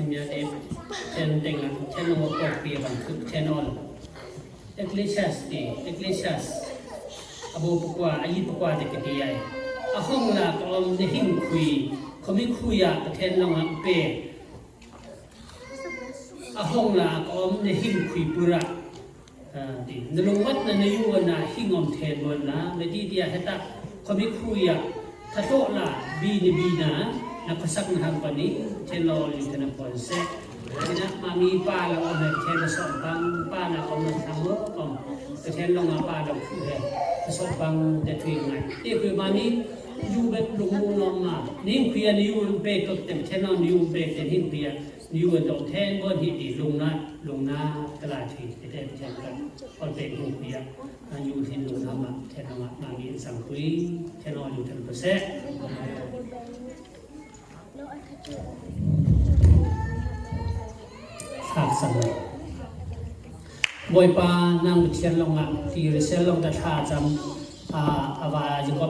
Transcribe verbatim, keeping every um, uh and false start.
Mia te, Pathen tenga, Pathen long a kokpi abang chu Pathen ol. Ecclesiastes, Ecclesiastes. Abo pakua, ayi pakua te kiti ai. Ahong la ka om na hing khui, khomi khui a Pathen long a pe. Ahong la ka om na hing khui pura. Ah, ti. Na lungwatna na yu na hing om thei bon la, na ti ti a heta, khomi khui a, thatlo la, bi ni bi na, na khosak na hang pani, Pathen long a yu thei na pon se. Ina mami pa la om he, Pathen na som pang, pa na om na thang ho, om. Pathen long a pa la khu he, na som pang te thui ngai. Ti khu mami, yu bet lung mu nom ma. Ning khu a ni yu be ko te, Pathen long yu be te ning khu a. Yu an dong thei bon hi ti lungna, lungna ka la thi, te te Pathen ka. Ol pe hung pia, a yu thin lungna ma, Pathen long a, ma mi sang pui, Pathen long yu thin pa se. Sak sang. Boipa nang Pathen long a, ti resel long ta tha cham, a, ava Jacob